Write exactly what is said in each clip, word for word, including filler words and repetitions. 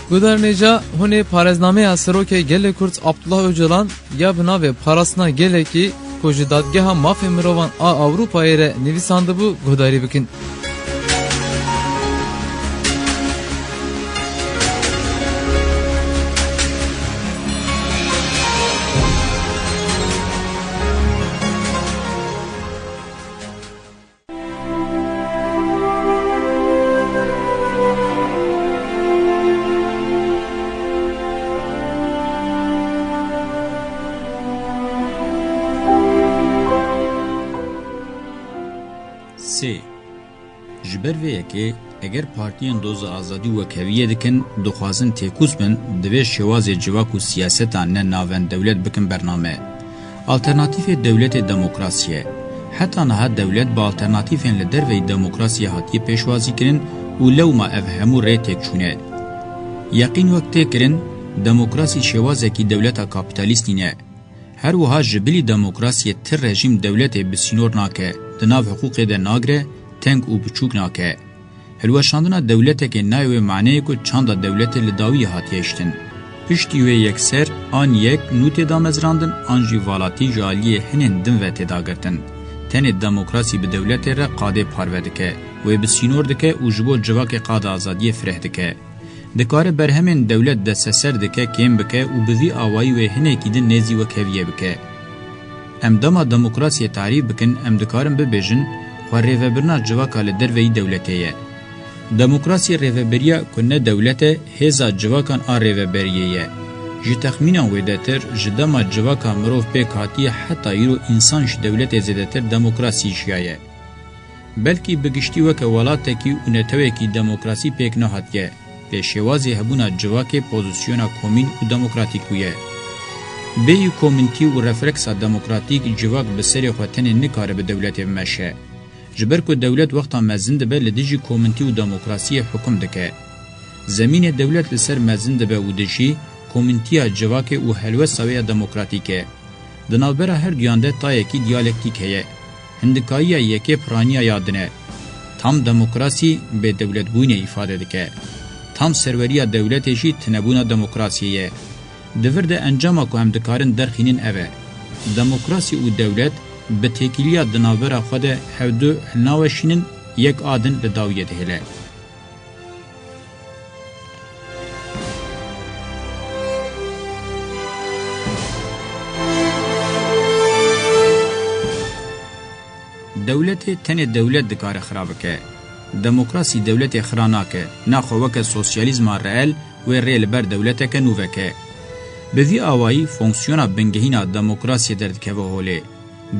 Guhdarên hêja, hûn ê parêznameya Serokê Gelê Kurd Abdullah Ocalan ya bi navê Parastina Gelekî ku ji Dadgeha Mafê Mirovan a Ewropayê re nivîsandibû guhdarî bikin. Sê. Ji ber vê yekê, eger partiyên doza azadî û wekheviyê dikin, dixwazin têkûz bin, divê şêwazê civak û siyaseta ne navend dewlet bikin bername. Alternatîfê dewletê demokrasî ye. Heta niha dewlet bi alternatîfên li derveyî demokrasiyê hatiye pêşwazîkirin û lewma ev hemû rê têk çûne. Yeqîn wek tê kirin, demokrasî şêwazekî dewleta kapîtalîst nîne. Her wiha ji bilî demokrasiyê ti rejîm dewletê bi sînor nake, di nav hiqûqê de nagire, teng û biçûk nake. Hilweşandina dewletekê nayê wê maneyê ku çanda dewletê li dawiyê hatiye hiştin. Piştî wê yekser an yek nû tê damezrandin an jî valatî ji aliyê hinên din ve tê dagirtin. Tenê demokrasî bi dewletê re qadê parve dike, wê bi sînor dike û ji bo civakê qada azadiyê fireh dike. Dikare berhemên dewlet desteser dike kêm bike û bi vî awayî wê hinekî din nêzî wekheviyê bike. Em dema demokrasiyê tarîf bikin, em dikarin bibêjin, xwe rêvebirina civaka li derveyî dewletê ye. Demokrasî rêveberiya ku ne dewlet e, hêza civakan a rêveberiyê ye. Ji texmînan wêdetir, ji dema civaka mirov pêk hatiye heta îro însan ji dewletê zêdetir demokrasî jiyaye. Belkî bi giştî weke welatekî û netewekî demokrasî pêk nehatiye, lê şêwazê hebûna civakê pozîsyona komîn û demokratîk bûye. Bêyî komîntî û refleksa demokratîk civak bi serê xwe tenê nikare bi dewletê bimeşe. Ji ber ku dewlet wexta mezin dibe li dijî komîntî û demokrasiyê hukum dike. Zemînê dewlet li ser mezin dibe û dijî komîntiya civakê û helwesta wê ya demokratîk e. Di navbera her duyan de tayekî diyalektîk heye. Hindikariya yekê piraniya ya din e. Tam demokrasî bêdewletbûyînê îfade dike. Tam serweriya dewletê jî tinebûna demokrasiyê ye. Di vir de encama ku em dikarin derxînin ev e. Demokrasî û dewlet bi têkiliya di navbera xwe de hevdu hilnaweşînin, yek a din li dawiyê dihêle. Dewletê tenê dewlet dikare xira bike. Demokrasî dewletê xira nake, naxwe weke sosyalîzma reel wê rê li ber dewleteke nû veke. Bi vî awayî fonksiyona bingehîn a demokrasiyê derdikeve holê.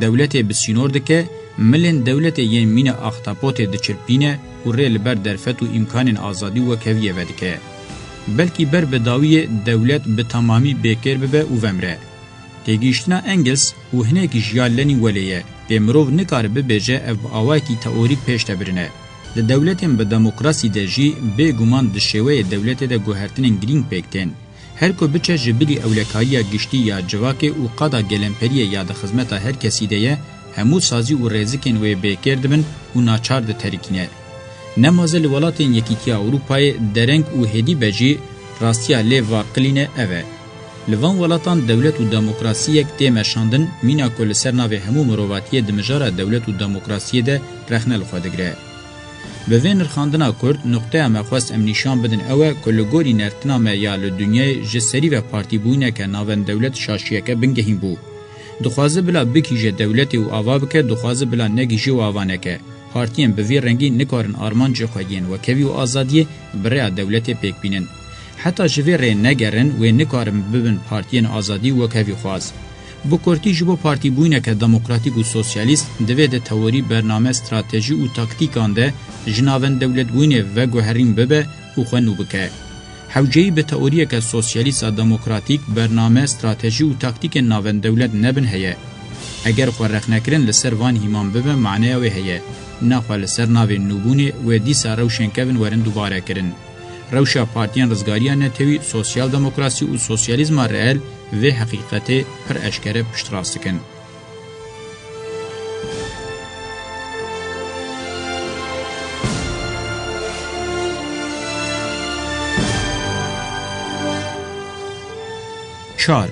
Dewletê bi sînor dike, milên dewletê yên mîna axtapotê diçirpîne û rê li ber derfet û îmkanên azadî û wekheviyê vedike. Belkî ber bi dawiyê dewlet bi temamî bêkêr bibe û vemre. Têgihiştina Engels û hinekî ji ya Lenîn welê ye, lê mirov nikare bibêje ev bi awayekî teorîk pêş de birine. Di dewletên bi demokrasî de jî bêguman di şêweyê dewletê de guhertinên girîng pêk tên. Her ku biçe ji bilî ewlekariya giştî ya civakê û qada gelemperiyê ya di xizmeta her kesî de ye, hemû sazî û rêzikên wê bêkêr dibin û naçar diterikîne. Nemaze li welatên Yekîtiya Ewropayê dereng û hêdî be jî rastiya lê va qilîne ev e. Li van welatan dewlet û demokrasiyek tê meşandin, mîna ku li ser navê hemû mirovatiyê di mijara dewlet û demokrasiyê de rexne li xwe digire. Bi vê nirxandina kurt, nuqteya me xwest em nîşan bidin ew e ku li gorî nertina me ya li dinyayê ji serî ve partîbûyîneke navendewlet şaşiyeke bingehîn bû. Dixwaze bila bigihîje dewletê û ava bike, dixwaze bila negihîje û ava neke. Partiyên bi vî rengî nikarin armancê xwe yên wekhevî û azadiyê bi rêya dewletê pêk bînin. Heta ji vê rê negerin, wê nikarin bibin partiyên azadî û wekhevîxwaz. Bi kurtî, ji bo partîbûyîneke demokratîk û sosyalîst, divê di teorî, bername, stratejî û taktîkan de ji navendewletbûyînê veguherîn bibe û xwe nû bike. Hewceyî bi teoriyeke sosyalîst a demokratîk, bername, stratejî û taktîkên navendewlet nebin heye. Eger xwe rexnekirin li ser van hîman bibe, maneya wê heye. Naxwe li ser navê nûbûnê wê dîsa rewşên kevin werin dubare kirin. Rewşa partiyên rizgariya netewî, sosyal demokrasî û sosyalîzma reel vê heqîqetê pir eşkere piştrast dikin. Çar.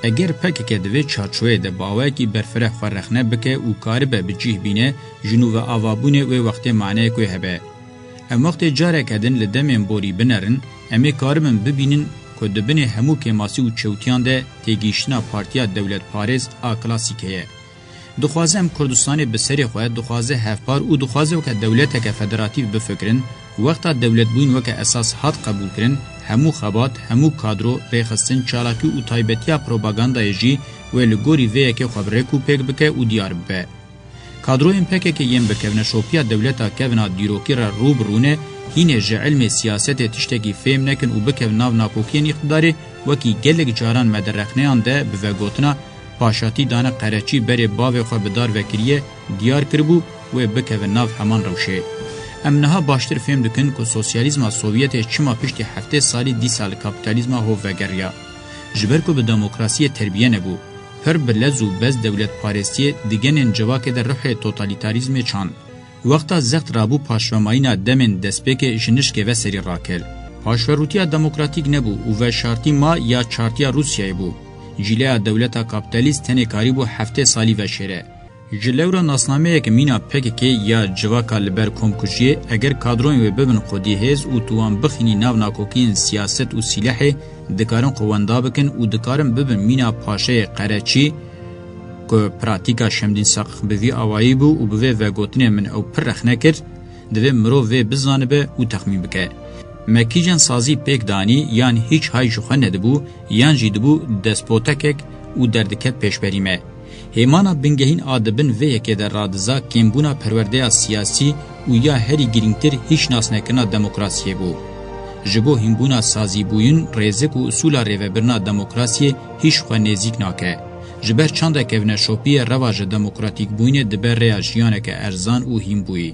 Eger P K K di vê çarçoveyê de bi awayekî berfireh xwe rexne bike û karibe bi cih bîne, ji nû ve avabûnê wê wextê maneyek wê hebe. Em wextê careke din li demên borî binerin, em ê karibin bibînin ku di binê hemû kêmasî û çewtiyan de têgihiştina partiya dewletparêz a klasîk heye. Dixwaze em Kurdistanê bi serê xwe, dixwaze hevpar û dixwaze weke dewleteke federatîf bifikirin, wexta dewletbûyîn weke esas hat qebûlkirin, hemû xebat, hemû kadro, rêxistin, çalakî û taybetiya propagandayê jî wê li gorî vê yekê xwe bi rêk û pêk bike û diyar bibe. Kadroyên P K K yên bi kevneşopiya dewleta kevin a dîrokî re rû bi rû ne, hînê ji ilmê siyasetê tiştekî fêm nekin û bikevin nav nakokiyên îqtidarê, wekî gelek caran me di rexneyan de bi vegotina paşatî dane qereçî berê bavê xwe bi dar vekiriye, diyar kiribû, wê bikeve nav heman rewşê. Em niha baştir fêm dikin ku sosyalîzma Sovyetê çima piştî heftê salî dîsa li kapîtalîzma hov vegeriya. Ji ber ku bi demokrasiyê terbiye nebû, pir bi lez û bez dewletparêstiyê di genên civakê de ruhê totalîtarîzmê çand. Wexta zext rabû paşvemayîna demên destpêkê ji nişkê ve serî rakir. Paşverûtiya demokratîk nebû û veşartî ma ya çartiya Rûsyayê bû. Cîleya dewleta kapîtalîst tenê karîbû heftê salî veşêre. Ji lewra nasnameyeke mîna P K K ya civaka li ber komkujiyê, eger kadroyên wê bibin xwedî hêz û tu wan bixînî nav nakokiyên siyaset û sîlehê, dikarin xwe wenda bikin û dikarin bibin mîna paşeyê qereçî, ku pratîka Şemdîn Saqq bi vî awayî bû û bi vê vegotinê min ew pir rexne kir, divê mirov vê bizanibe û texmîn bike. Me kîjan sazî pêk danî yan hîç hay ji xwe nedibû, yan jî dibû destpotekek û derdiket pêşberî me. Hêmana bingehîn a di bin vê yekê de radiza kêmbûna perwerdeya siyasî û ya herî girîngtir hîç nasnekirina demokrasiyê bû. Ji bo hînbûna sazîbûyîn, rêzik û usûla rêvebirina demokrasiyê hîç xwe nêzîk nake. Ji ber çanda kevneşopiyê reva ji demokratîkbûyînê dibe rêya jiyaneke erzan û hînbûyî.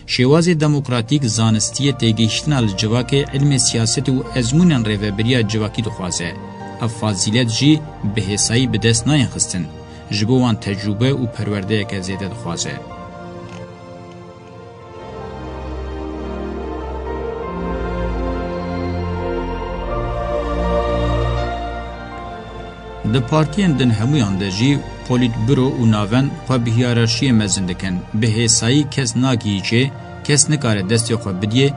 Şêwazê demokratîk, zanistiyê, têgihiştina li civakê, ilmê siyasetê û ezmûnên rêvebiriya civakî dixwaze. Ev fazîlet jî bi hêsayî bi dest nayên xistin. Ji bo wan tecrûbe û perwerdeyeke zêde dixwaze. Di partiyên din hemûyan de jî polîtburo û navend xwe bi hiyerarşiyê mezin dikin. Bi hêsayî kes nagihîçê, kes nikare destê xwe bidiyê,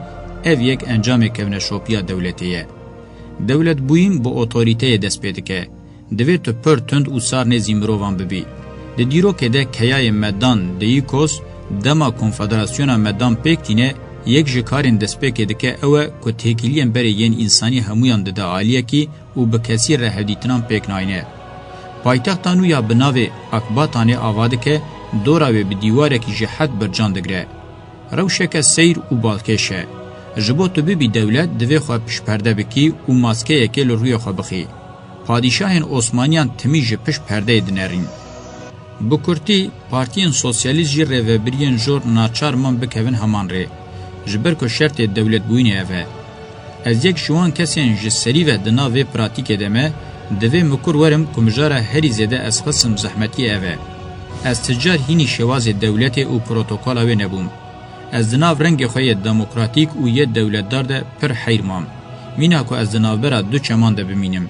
ev yek encamê kevneşopiya dewletê ye. Dewletbûyîn bi otorîteyê dest pê dike. Divê tu pir tund û sar nêzî mirovan bibî. Di dîrokê de keyayê Medan, Deîkos, dema Konfederasyona Medan pêk tîne, yek ji karên destpêkê dike ew e ku têkiliyên berê yên însanî hemûyan dide aliyekî û bi kesî re hevdîtinan pêk nayne. Paytexta nû ya bi navê Akbatanê ava dike, dora wê bi dîwarekî ji hed bircan digre. Rewşeke seyr û balkêş e. Ji bo tu bibî dewlet, divê xwe piştperde bikî û maskeyekê li rûyê xwe bixî. Padîşahên Osmaniyan timî ji pişt perdeyê dinerîn. Bi kurtî, partiyên sosyalîst jî rêvebiriyên jor naçar man bikevin heman rê. Ji ber ku şertê dewletbûyînê ev e. Ez yek ji wan kesên ji serî ve di nav vê pratîkê de me, divê mikur werim ku mijara herî zêde ez xisim zehmetiyê ev e. Ez ti car hînî şêwazê dewletê û protokola wê nebûm. Ez di nav rengê xwe yê demokratîk û yê dewletdar de pir heyr mam. Mîna ku ez di navbera du çeman de bimînim.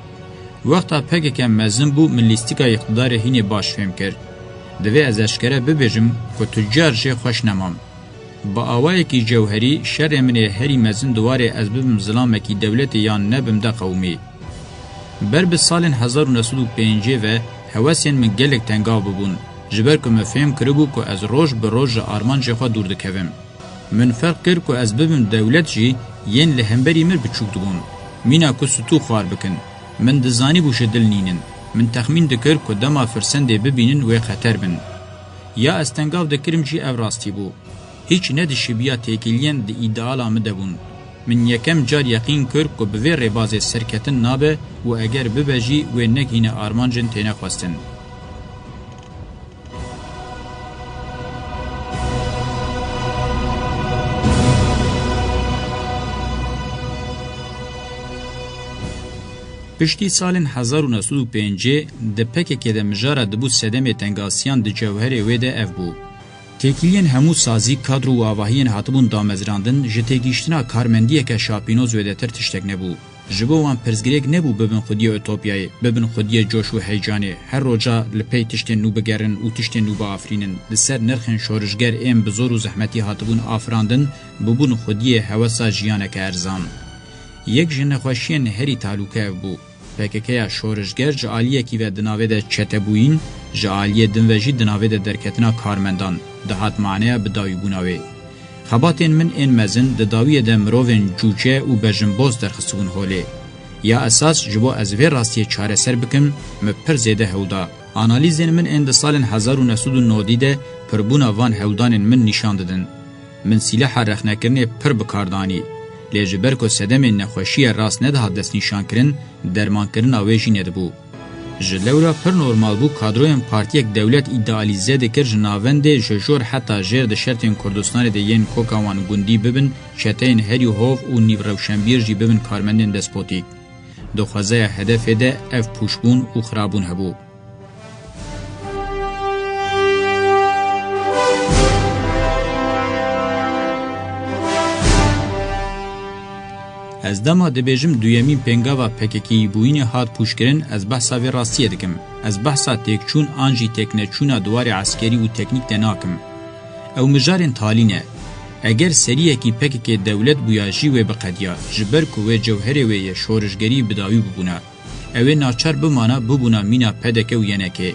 Wexta P K K mezin bû, min lîstika îqtidarê hînê baş fêm kir. Divê ez eşkere bibêjim ku tu car jê xweş nemam. Bi awayekî cewherî, şerê min ê herî mezin di warê ez bibim zilamekî dewletê yan nebim de qewimî. Ber bi salên hezar û neh sed û pêncê ve hewesên min gelek tengav bibûn, ji ber ku min fêm kiribû ku ez roj bi roj ji armancê xwe dûr dikevim. Min ferq kir ku ez bibim dewlet jî, yên li hemberî min biçûk dibûn. Mîna ku stû xwar bikin. Min dizanîbû ji dil nînin. Min texmîn dikir ku dema firsendê bibînin wê xeter bin. Ya ez tengav dikirim jî ev rastî bû. Hîç nedişibiya têkiliyên di îdeala min de bûn. Min yekem car yeqîn kir ku bi vê rêbazê serketin nabe û eger bibe jî wê negihîne armancên têne xwestin. Piştî salên hezar û neh sed û pêncê di P K K de mijara dibû sedemê tengasiyan di cewherê wê de ev bû. Têkiliyên hemû sazî, kadro û avahiyên hatibûn damezrandin, ji têgihiştina karmendiyeke şapînoz wêdetir tiştek nebû. Ji bo wan pirsgirêk nebû bibin xwediyê utopyayê, bibin xwediyê coş û heyecanê, her roja li pey tiştên nû bigerin û tiştên nû biafirînin, li ser nirxên şorişger ên bi zor û zehmetî hatibûn afirandin, bibûn xwediyê hewesa jiyaneke erzan. Yek ji nexweşiyên herî talûke ev bû. P K K ya şorişger ji aliyekî ve di navê de çetebûyîn, ji aliyê din ve jî di navê de derketina karmendan, dihat maneya bidawîbûna wê. Xebatên min ên mezin di dawiyê de mirovên cûce û bejinboz derxistibûn holê. Ya esas ji bo ez vê rastiyê çareser bikim, min pir zêde hewl da. Analîzên min ên di salên hezar û neh sed û nodî de pirbûna van hewldanên min nîşan didin. Min sîleha rexnekirinê pir bi kar danî, lê ji ber ku sedemên nexweşiyê rast nedihat destnîşankirin, dermankirina wê jî nedibû. Ji lewra pir normal bû kadroyên partiyek dewlet îdealîze dikir ji navendê ji jor heta jêr di şertên Kurdistanê de yên koka wan gundî bibin, çeteyên herî hov û nîvrewşenbîr jî bibin karmendên despotîk. Di xwezaya hedefê de ev pûşbûn û xirabûn hebû. Ez dema dibêjim duyemîn pêngava P K K'yî bûyînê hat pûçkirin, ez behsa vê rastiyê dikim. Ez behsa têkçûn an jî têkneçûna di warê eskerî û teknîk de nakim. Ew mijarên talî ne. Eger seriyekî P K K dewlet bûya jî wê biqediya, ji ber ku wê cewherê wê yê şorişgerî bi dawî bibûna. Ew ê naçar bimana bibûna mîna P D K û Y N K.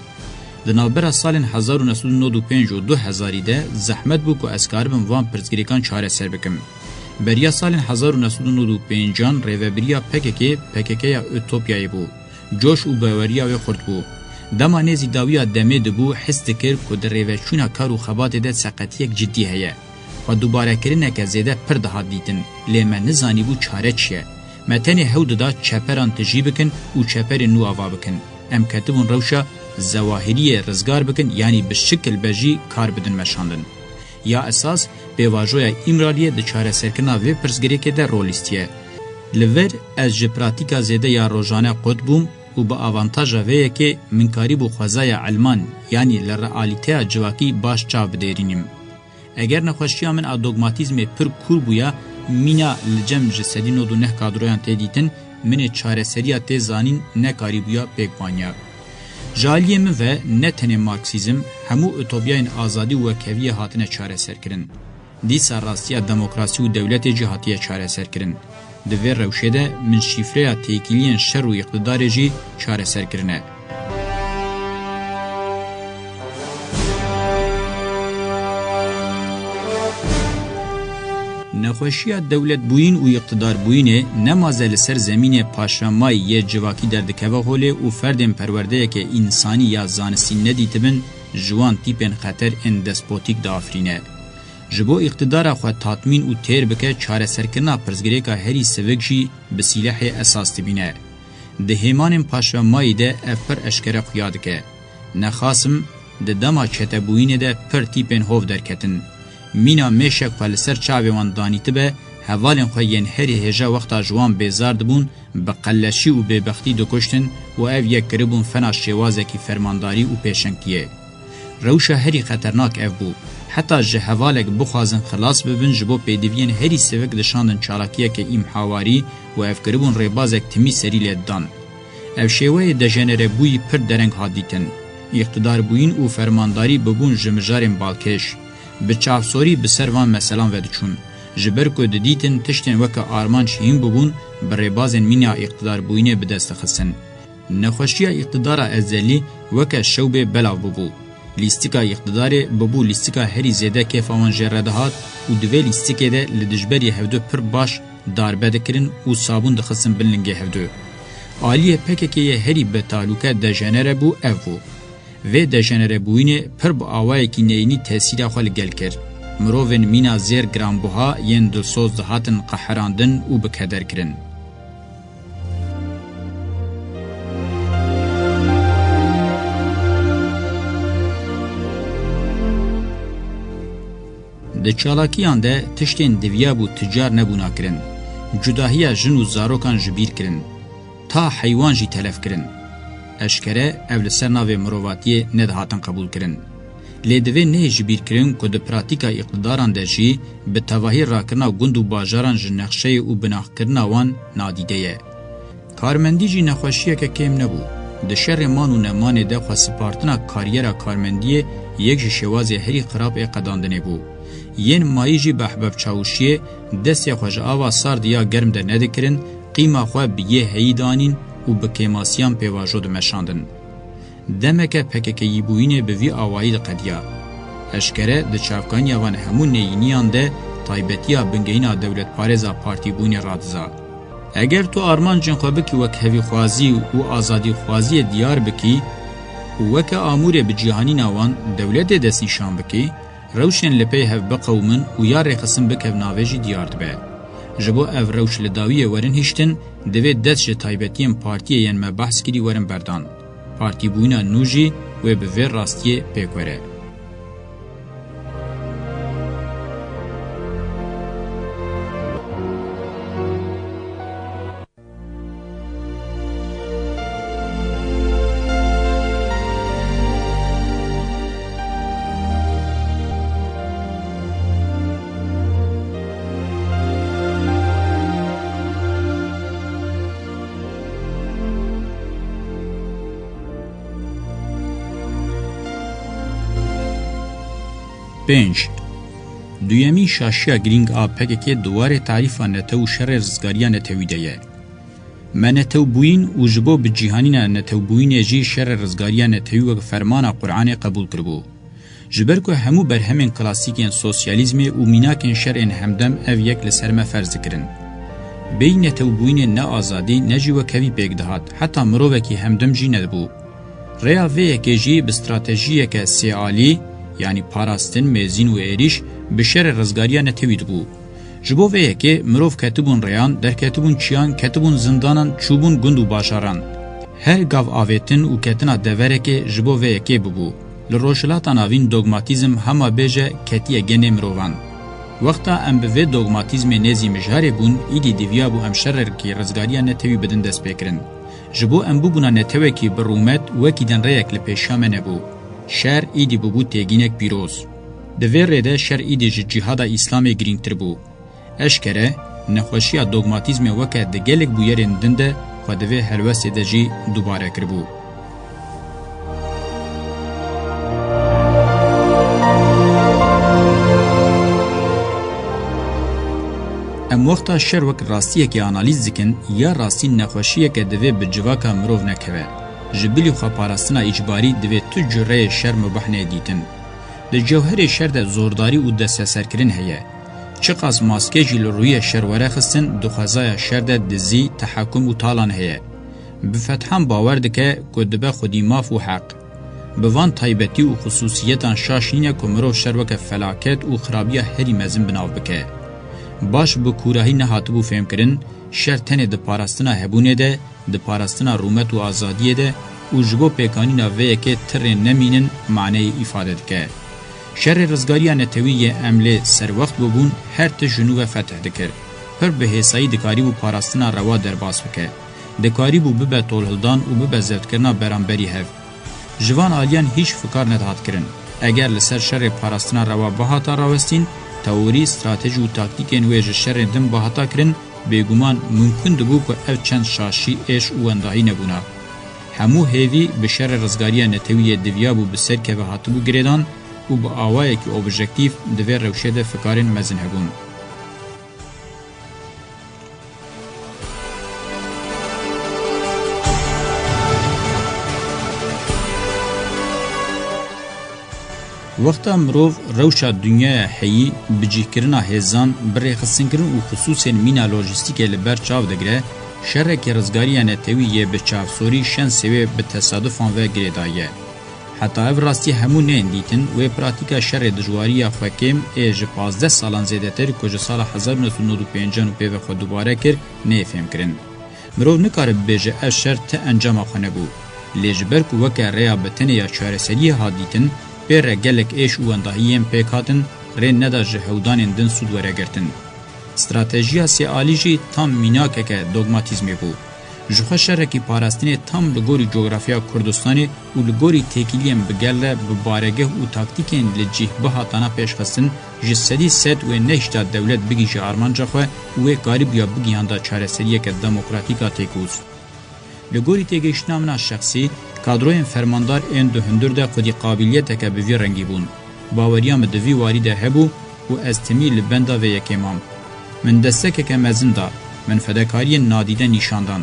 Di navbera salên hezar û neh sed û nod û pênc û du hezarî de zehmet bû ku ez karibim van pirsgirêkan çareser bikim. Beriya salên hezar û neh sed û nod û pêncan rêvebiriya P K K, P K K ya Ütopyayê bû. Coş û baweriya wê xurt bû. Dema nêzî dawiya demê dibû, his dikir ku di rêveçûna kar û xebatê de seqetiyek cidî heye. Xwe dubarekirineke zêde pir dihat dîtin, lê me nizanîbû çare çi ye. Me tenê hewl dida çeperan tijî bikin û çeperên nû ava bikin. Em ketibûn rewşa zewahiriyê rizgar bikin, yanî bi şikil be jî kar bidin meşandin. Ya esas, pêvajoya Îmraliyê di çareserkirina vê pirsgirêkê de rol lîstiye. Li vir ez ji pratîka zêde ya rojane qut bûm û bi avantaja vê yekê min karîbû xwezaya elman, yanî li realîteya civakî baş çav bidêrînim. Eger nexweşiya min a dogmatîzmê pir kûr bûya, mîna li cem ji sedî nod û neh kadroyan tê dîtin, min ê çareseriya tê zanîn nekarîbûya pêk vaniya. Ji aliyê min ve ne tenê Marksîzm, hemû utopyayên azadî û wekheviyê hatine çareserkirin. Dîsa rastiya demokrasî û dewletê jî hatiye çareserkirin. Di vê rewşê de min şîfreya têkiliyên şer û îqtidarê jî çareser kirine. Nexweşiya dewletbûyîn û îqtidarbûyînê nemaze li ser zemînê paşvemayî yê civakî derdikeve holê û ferdên perwerdeyeke însanî ya zanistî nedîtibin, ji wan tîpên xeter ên despotîk diafirîne. Ji bo îqtidara xwe tatmîn û têr bike, çareserkirina pirsgirêka herî sivik jî bi sîlehê esas dibîne. Di hêmanên paşvemayî de ev pir eşkere xuya dike. Nexasim, di dema çetebûyînê de pir tîpên hov derketin. Mîna mêşek xwe li ser çavê wan danîtibe, hevalên xwe yên herî hêja wexta ji wan bêzar dibûn, bi qeleşî û bêbextî dikuştin û ev yek kiribûn fena şêwazekî fermandarî û pêşengtiyê. Rewşa herî xeternak ev bû. Heta ji hevalek bixwazin xilas bibin, ji bo pêdiviyên herî sivik dişandin çalakiyeke îmhawarî û ev kiribûn rêbazek timî serî lê didan. Ev şêweyê dejenerebûyî pir dereng hat dîtin. Îqtidarbûyîn û fermandarî bibûn ji mijarên balkêş. Bi çavsorî bi ser van meselan ve diçûn. Ji ber ku didîtin tiştên weke armanc hîn bibûn, bi rêbazên mîna îqtidarbûyînê bi dest dixistin. Nexweşiya îqtidara ezelî weke şewbê belav bûbû. Lîstika îqtidarê bûbû lîstika herî zêde kêfa wan jê re dihat û di vê lîstikê de li dijberî hevdu pir baş darbe dikirin û sabûn dixistin bin lingê hevdu. Aliyê P K K'yê herî bi talûke dejenere bû ev bû. Vê dejenerebûyînê pir bi awayekî neyînî tesîra xwe li gel kir. Mirovên mîna zêr giranbuha yên dilsoz dihatin qeherandin û bi keder kirin. Di çalakiyan de tiştên diviyabû ti car nebûna kirin. Cudahiya jin û zarokan ji bîr kirin. Ta heywan jî telef kirin. Eşkere ev li ser navê mirovatiyê nedihatin qebûlkirin. Lê divê neyê ji bîr kirin ku di pratîka îqtidaran de jî bi tevahî rakirina gund û bajaran ji nexşeyê û binaxkirina wan nadîde ye. Karmendî jî nexweşiyeke kêm nebû. Di şerê man û nemanê de xwesipartina kariyera karmendiyê yek ji şêwazê herî xirab ê qedandinê bû. Yên mayî jî bi ehbeb çawişiyê destê xwe ji ava sard ya germ de nedikirin, qîma xwe bi yê heyî danîn û bi kêmasiyan pêvajo dimeşandin. Demeke PKKyîbûyînê bi vî awayî diqediya. Eşkere di çavkaniya van hemû neyîniyan de taybetiya bingehîna dewletparêza partîbûyînê radiza. Eger tu armancên xwe bikî wek hevîxwazî û azadîxwaziyê diyar bikî û weke amûrê bi cîhanîna wan dewletê destnîşan bikî, rewşên li pey hev biqewimin û ya rêxistin bikev navê jî diyar dibe. Ji bo ev rewş li dawiyê werin hiştin, divê dest ji taybetiyên partiyê yên me behs kirî werin berdan. Partîbûyîna nû jî wê bi vê rastiyê pêk were. Pênc. Duyemîn şaşiya girîng a PKK di warê tarîfa netew û şerê rizgariya netewî de ye. Me netewbûyîn û ji bo bi cîhanîna netewbûyînê jî şerê rizgariya netewî wek fermana Quranê qebûl kiribû. Ji ber ku hemû berhemên klasîk yên sosyalîzmê û mînakên şerên hemdem ev yek li ser me ferz dikirin. Bêyî netewbûyînê ne azadî ne jî wekhevî pêk dihat, heta mirovekî hemdem jî nedibû. Rêya vê yekê jî bi stratejiyeke sêalî, yanî parastin, mêzîn û êrîş, bi şerê rizgariya netewî dibû. Ji bo vê yekê mirov ketibûn rêyan, derketibûn çiyan, ketibûn zindanan, çûbûn gund û bajaran. Her gav avêtin û ketina deverekê ji bo vê yekê bibû. Li Rojhilata Navîn dogmatîzm hema bêje ketiye genê mirovan. Wexta em bi vê dogmatîzmê nêzî mijarê bûn, îdî diviyabû em şerekî rizgariya netewî bidin destpêkirin. Ji bo em bibûna netewekî bi rûmet, wekî din rêyek li pêşiya me nebû. Şer îdî bûbû têgînek pîroz. Di vê rê de şer îdî ji cîhada Îslamê girîngtir bû. Eşkere, nexweşiya dogmatîzmê weke di gelek bûyerên din de xwe di vê helwestê de jî dubare kiribû. Em wexta şer wek rastiyekê analîz dikin, ya rastî nexweşiyeke divê bi civaka mirov nekeve. Ji bilî xweparastina îcbarî divê tu cureyê şer mubah neyê dîtin. Di cewherê şer de zordarî û desteserkirin heye. Çiqas maske jî li rûyê şer were xistin, di xwezaya şer de dizî, tehakum û talan heye. Bi fethan bawer dike ku dibe xwedî maf û heq. Bi van taybetî û xisûsiyetan şaş nîne ku mirov şer weke felaket û xirabiya herî mezin bi nav bike. Baş bi kûrahî nehatibû fêmkirin, şer tenê di parastina hebûnê de, di parastina rûmet û azadiyê de û ji bo pêkanîna vê yekê tirên nemînin maneyê îfade dike. Şerê rizgariya netewî yê em lê serwext bûbûn, her tişt ji nû ve fetih dikir. Pir bi hêsayî dikarîbû parastina rewa derbas bike. Dikarîbû bibe tolhildan û bibe zevtkirina beramberî hev. Ji van aliyan hîç fikar nedihat kirin. Eger li ser şerê parastina rewa bihata rawestîn, teorî, stratejî û taktîkên wê ji şerên din bihata kirin, bêguman mimkun dibû ku ev çend şaşî êş û wendahî nebûna. Hemû hêvî bi şerê rizgariya netewî yê diviyabû bi ser keve hatibû girêdan û bi awayekî objektîf di vê rewşê de fikarên mezin hebûn. Wexta mirov rewşa dinyaya heyî, bicihkirina hêzan, birêxistinkirin û xisûsên mîna lojîstîkê li ber çav digire, şerekî rizgariya netewî yê bi çavsorî şensê wê bi tesadufan ve girêdaye. Heta ev rastî hemû neyên dîtin, wê pratîka şerê dijwariya xwekêm ê ji pazdeh salan zêdetir ku ji sala hezar û neh sed û nod û pêncan û pê ve xwe dubare kir, neyê fêmkirin. Mirov nikare bibêje ev şer ti encama xwe nebû. Lê ji ber ku weke rêya bi tenê ya çareseriyê hat dîtin, pê re gelek êş û wendahiyên pêk hatin, rê neda ji hewdanên din sûd were girtin. Stratejiya sêalî jî tam mînakeke dogmatîzmê bû. Ji xwe şerekî parastinê tam li gorî cografya Kurdistanê û li gorî têkiliyên bi gel re bi baregeh û taktîkên li cih bihatana pêşxistin, ji sedî sed wê nehişta dewlet bigihîje armanca xwe û wê karîbûya bigihanda çareseriyeke demokratîk a têkoz. Li gorî têgihiştina min a şexsî, kadroyên fermandar ên di hundir de xwedî qabiliyeteke bi vî rengî bûn. Baweriya min di vî warî de hebû û ez timî li benda vê yekê mam. Min destekeke mezin da, min fedekariyên nadîde nîşan dan.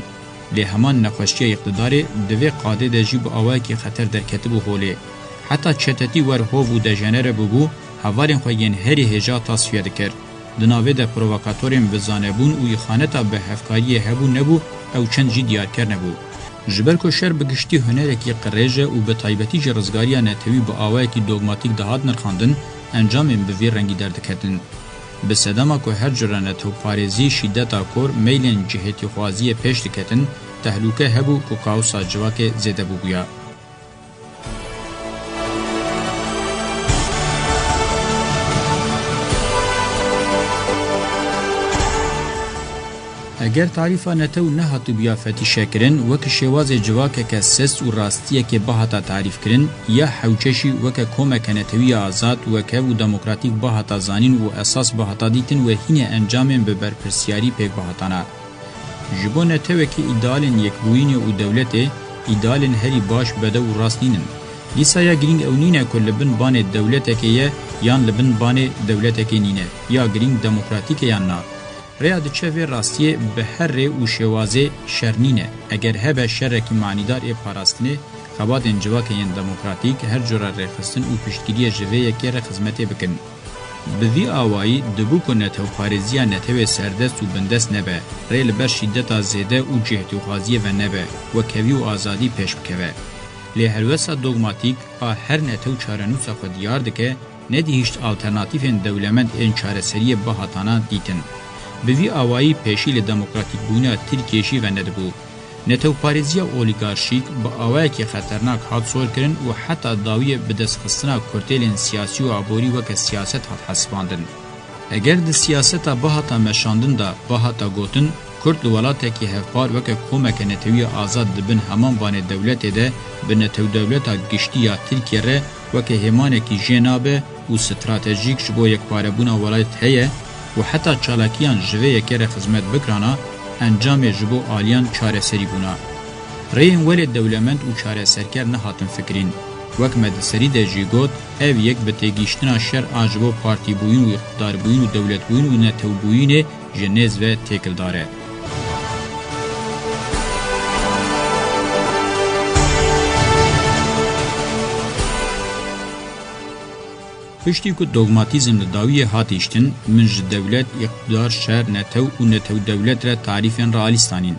Lê heman nexweşiya îqtidarê di vê qadê de jî bi awayekî xeter derketibû holê. Heta çetetî wer hov û dejenere bibû, hevalên xwe yên herî hêja tasfiye dikir. Di navê de provokatorên bi zanebûn û îxaneta bi hevkariyê hebû nebû, ew çend jî diyarker nebû. Ji ber ku şer bi giştî hunerekî qirêj e û bi taybetî jî rizgariya netewî bi awayekî dogmatîk dihat nirxandin, encamên bi vî rengî derdiketin. Bi sedema ku her cure netewparêzî, şîdeta kor, meylên cihêtîxwaziyê pêş diketin, tehlûke hebû ku kaosa civakê zêde bûbûya. Eger tarîfa netew nehatibûya fetîşekirin, weke şêwazê civakeke sist û rastiyekê bihata tarîfkirin, ya hewce jî weke komeke netewî ya azad, wekhev û demokratîk bihata zanîn û esas bihata dîtin, wê hînê encamên bi berpirsiyarî pêk bihatana. Ji bo netewekî îdealên yekbûyînê û dewletê, îdealên herî baş bedew û rast nînin. Dîsa ya girîng ew nîne ku li bin banê dewletekê ye yan li bin banê dewletekê nîne, ya girîng demokratîk e yan na. Rêya diçe vê rastiyê bi her rê û şêwazê şer nîne. Eger hebe şerekî manîdar ê parastinê, xebatên civakê yên demokratîk her cure rêxistin û piştgiriyê ji vê yekê re xizmetê bikin. Bi vî awayî dibû ku netewparêziya netewê serdest û bindest nebe, rê li ber şîdeta zêde û cihêtîxwaziyê ve nebe, wekhevî û azadî pêş bikeve. Lê helwesta dogmatîk a her netew çarenûsa xwe diyar dike, nedihişt alternatîfên dewlemend ên çareseriyê bihatana dîtin. Bi vî awayî pêşî li demokratîkbûna Tirkiyê jî venedibû. Netewparêziya olîgarşîk bi awayekî xeternak hat sorkirin û heta dawiyê bidestxistina kurtêlên siyasî û aborî weke siyaset hat hesibandin. Eger di siyaseta bihata meşandin de bihata gotin, Kurd li welatekî hevpar weke komeke netewî ya azad di bin heman banê dewletê de bi netewdewleta giştî ya Tirkiye re weke hêmanekî jê nabe û stratejîk ji bo yekparebûna welat heye û heta çalakiyan ji vê yekê re xizmet bikirana, encamê ji bo aliyan çareserî bûna. Rêyên welê dewlemend û çareserker nehatin fikirîn. Wek me di serî de jî got, ev yek bi têgihiştina şer a ji bo partîbûyîn û îqtidarbûyîn û dewletbûyîn û netewbûyînê ji nêz ve têkildar e. Piştî ku dogmatîzm li dawiyê hat hiştin, min ji dewlet, îqtidar, şer, netew û netewdewlet re tarîfên realîst anîn.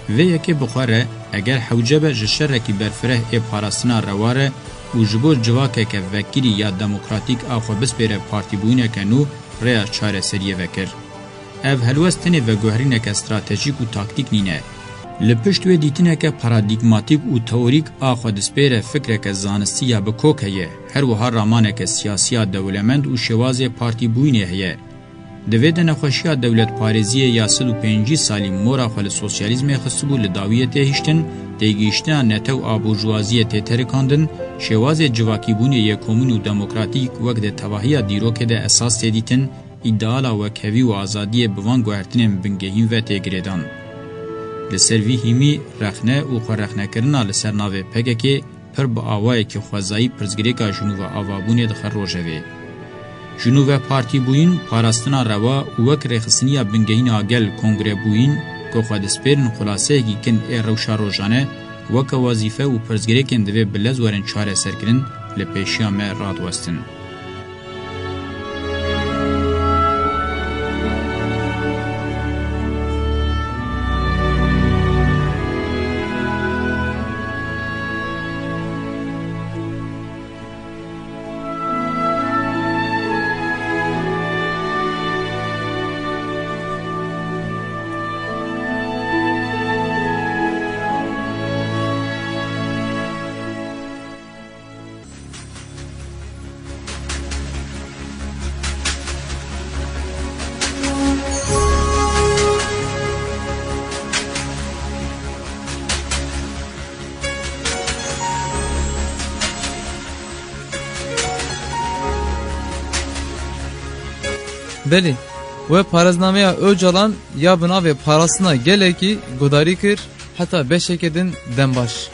Vê yekê bi xwe re, eger hewce be ji şerekî berfireh ê parastina rewa re û ji bo civakeke vekirî ya demokratîk a xwe bispêre partîbûyîneke nû, rêya çareseriyê vekir. Ev helwest tenê veguherîneke stratejîk û taktîk nîne. Li pişt wê dîtineke paradîgmatîk û teorîk a xwe dispêre fikreke zanistî ya bi kok heye, her wiha ramaneke siyasî ya dewlemend û şêwazê partîbûyînê heye. Di vê de nexweşiya dewletparêziyê ya sed û pêncî salî mora xwe li sosyalîzmê xistibû li dawiyê tê hiştin, têgihiştina netew a burjûwaziyê tê terikandin, şêwazê civakîbûnê yê komîn û demokratîk wek di tevahiya dîrokê de esas tê dîtin, îdeala wekhevî û azadiyê bi van guhertinên bingehîn ve tê girêdan. Li ser vî hîmî rexne û xwerexnekirina li ser navê P K K pir bi awayekî xwezayî pirsgirêka jinûveavabûnê dixe rojevê. Jinûvepartîbûyîn, parastina rewa û wek rêxistiniya bingehîn a gel kongrebûyîn ku xwe dispêrin xulaseyekî kin ê rewşa rojane, weke wezîfe û pirsgirêkên divê bi lez werin çareserkirin, li pêşiya me radiwestin. Belê, we parêznameya Ocalan ya bi navê Parastina Gelekî guhdarî kir. Heta beşeke din dem baş.